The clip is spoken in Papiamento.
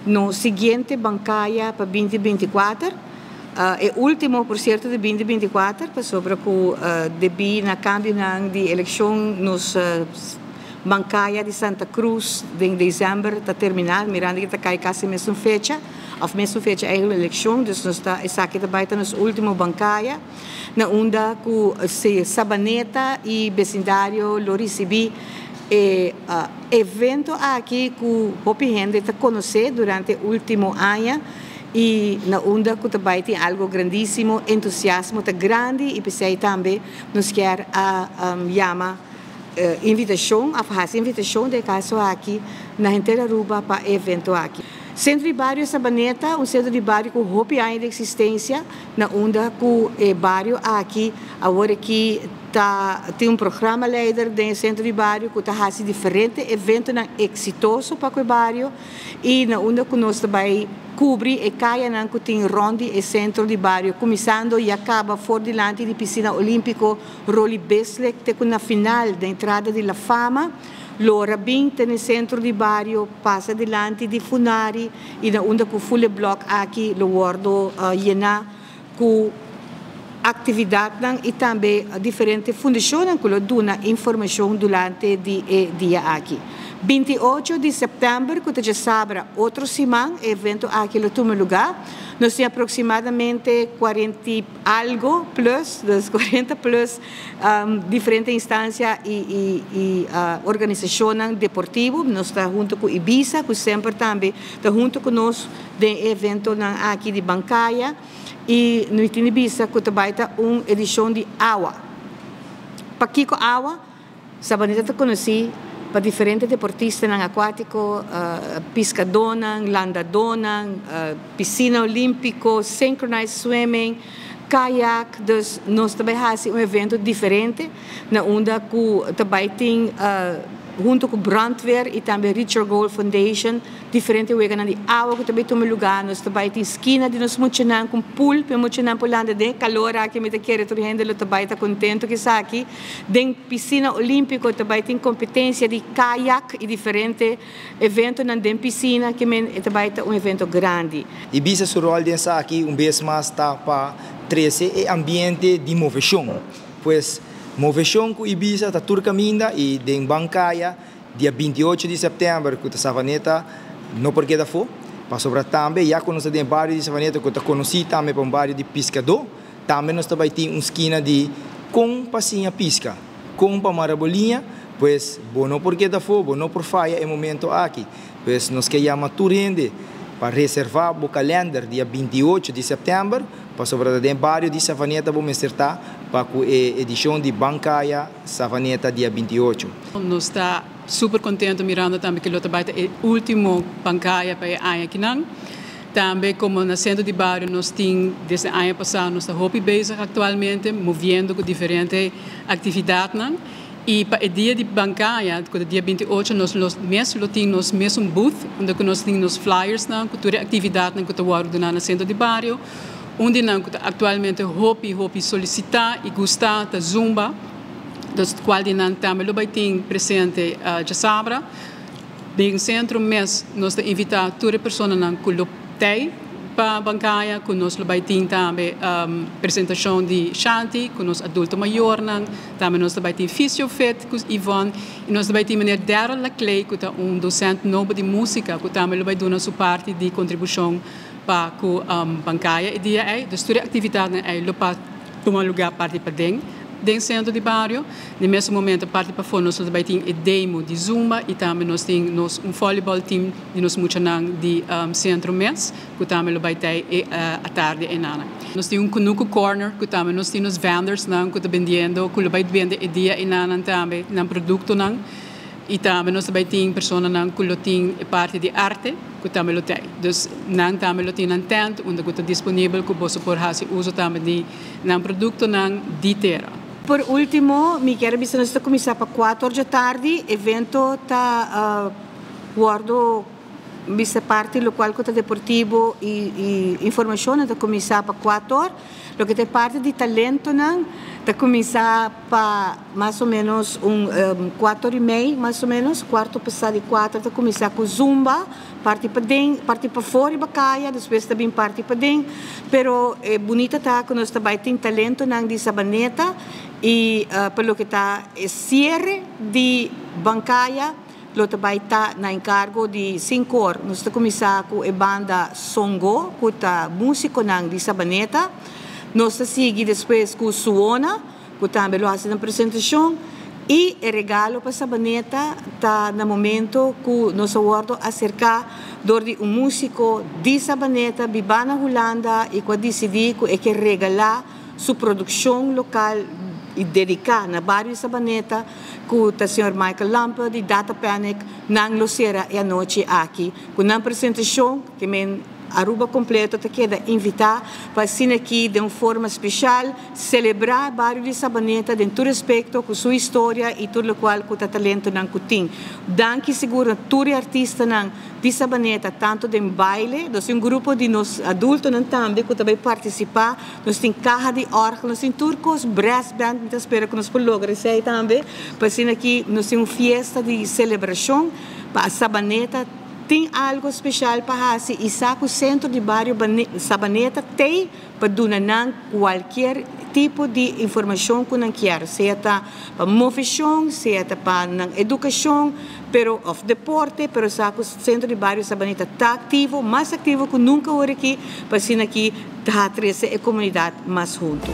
Nos siguiente Bancaya pa 2024, e ultimo, por cierto, di 2024, pasobra cu debi na cambionan di eleccion nos Bancaya di Santa Cruz den december ta termina, mirando cu ta cay casi mesun fecha, of mesun fecha eigenlijk eleccion, dus nos ta esaki ta bay ta nos ultimo Bancaya, na unda cu Sabaneta y vecindario lo ricibi e evento aki cu hopi hende ta conoce durante ultimo aña y na unda cu ta bay tin algo grandisimo. Entusiasmo ta grandi y pesey tambe nos kier a yama invitacion, a haci invitacion den caso aki na henter Aruba pa e evento aki. Centro di Bario Sabaneta, un centro di bario cu hopi aña di existencia, na unda cu e bario aki awor aki ta tin un programa leider den centro di bario cu ta haci diferente eventonan exitoso pa e bario y na unda cu nos tambe cubri e cayanan cu tin rond di e centro di bario, cuminsando y caba for dilanti di Piscina Olimpico Roly Bisslik te na final di entrada di La Fama, lora bin te na centro di bario, pasa dilanti di Funari y na unda cu full block aki lo wordo yena cu actividadnan y tambe diferente fundacionnan cu lo duna informacion durante di e dia aki. 28 di september, cu ta diasabra otro siman, e evento aki lo tuma lugar. Nos tin aproximadamente 40 y algo plus, dus 40 plus diferente instancia y organisacion deportivo. Nos ta hunto cu Ibisa, cu semper tambe ta hunto cu nos den eventonan aki di Bancaya. Y nos tin Ibisa cu tambe ta un edicion di awa. Pakico awa? Sabaneta ta conoci pa diferente deportistanan acuatico, piscadonan, landadonan, piscina olimpico, synchronized swimming, kayak. Dus nos tambe ta haci un evento diferente, na unda cu tambe tin hunto cu Brandweer y tambe Richard Gold Foundation, diferente weganan di awa cu tambe ta tuma lugar. Nos tambe tin skina di nos muchanan cu pool, pa muchanan por landa den calor aki, mi ta kere tur hende lo tambe ta contento cu esaki. Den piscina olimpico tambe tin competencia di kayak y diferente eventonan den piscina, kiermen tambe ta un evento grandi. Ibisa su rol den esaki un bes mas ta pa trece e ambiente di movecion. Pues movecion cu Ibisa ta tur caminda y den Bancaya dia 28 di september cu Savaneta no por keda afo. Pasobra tambe ya cu nos den bario di Savaneta, cu ta conoci tambe pa un bario di piscado, tambe nos tambe tin un skina di con pa siña pisca, con pa mara boliña, pues bo no por keda afo, bo no por faya e momento aki. Pues nos kier yama tur hende pa reserva e calendar dia 28 di september, pasobra den bario di Savaneta bo mester ta pa e edicion di Bancaya Savaneta dia 28. Nos ta super contento mirando tambe cu tambe ta e ultimo Bancaya pa e aña akinan. Tambe como na centro di bario nos tin desde aña pasa, nos ta hopi bezig actualmente, moviendo cu diferente actividadnan. Y pa e dia di Bancaya, cu ta dia 28, nos mes lo tin nos mes un booth, unda nos tin nos flyers nan, cu tur actividadnan cu ta wordo na centro di bario. Unda nan actualmente hopi hopi solicita y gusta ta Zumba. Dus cual di nan tambe lo bay tin presente diasabra. Den centro mes nos ta invita tur personanan cu lo tey pa Bancaya, cu nos lo bay tin tambe presentacion di Shanti, cu nos adulto mayornan, tambe nos bay tin Fisiofit cu Yvonne, y nos bay tin meneer Daryl Laclay, cu ta un docente nobo di musica, cu tambe lo bay duna su parti di contribucion pa cu Bancaya e dia ey. Dus tur actividadnan ey lo pa tuma lugar parti paden den centro di bario. Na mesun momento, parti pafo nos tambe tin e demo di Zumba y tambe nos tin nos un volleyball team di nos muchanan di centro mes, cu tambe lo bay tin atardi eynan. Nos tin un Kunuku Corner, cu tambe nos tin nos vendors nan cu ta bendiendo, cu lo bay bende e dia eynan tambe nan productonan. Y tambe nos tambe tin personanan cu lo tin parti di arte, cu tambe lo tin. Dus nan tambe lo tin nan tent, unda cu ta disponibel cu bo por haci uso tambe di nan productonan di tera. Por ultimo, mi kier bisa nos ta cuminsa pa 4 or di atardi, evento ta wordo Bisa parti locual cu ta deportivo y informacion ta cuminsa pa 4 or. Loke ta parti di talentonan ta cuminsa pa mas o menos un 4 or y mei, mas o menos, cuarto pasa di 4 ta cuminsa cu zumba, parti paden, parti pafor riba caya, despues ta bin parti paden. Pero e bunita ta cu nos ta bay tin talentonan di Sabaneta y pa loke ta e cierre di Bancaya lo ta bay ta na encargo di 5 or. Nos ta cuminsa cu e banda Songo, cu ta musiconan di Sabaneta. Nos ta sigui despues cu Suona, cu tambe lo haci un presentacion. Y e regalo pa Sabaneta ta na momento cu nos a wordo acerca door di un musico di Sabaneta, biba na Hulanda, y cu a dicidi cu e kier regala su produccion local y dedica na bario Sabaneta, cu ta señor Michael Lampe di Data Panic. Nan lo cera e anochi aki cu un presentacion kiermen Aruba completo ta keda invita pa asina aki di un forma special celebra bario di Sabaneta den tur aspecto, cu su historia y tur locual cu ta talentonan cu tin. Danki sigur na tur artistanan di Sabaneta, tanto den baile, nos tin un grupo di nos adultonan tambe cu tambe participa, nos tin caha di orgel, nos tin tur cos, brass band, mi ta spera cu nos por logra esey tambe, pa asina aki nos tin un fiesta di celebracion pa Sabaneta tin algo special pa haci y sa cu Centro di Bario Sabaneta t'ey pa duna nan cualkier tipo di informacion cu nan kier, sea ta pa movecion, sea ta pa nan educacion, pero of deporte, pero sa cu Centro di Bario Sabaneta ta activo, mas activo cu nunca awor aki, pa asina aki ta trece e comunidad mas hunto.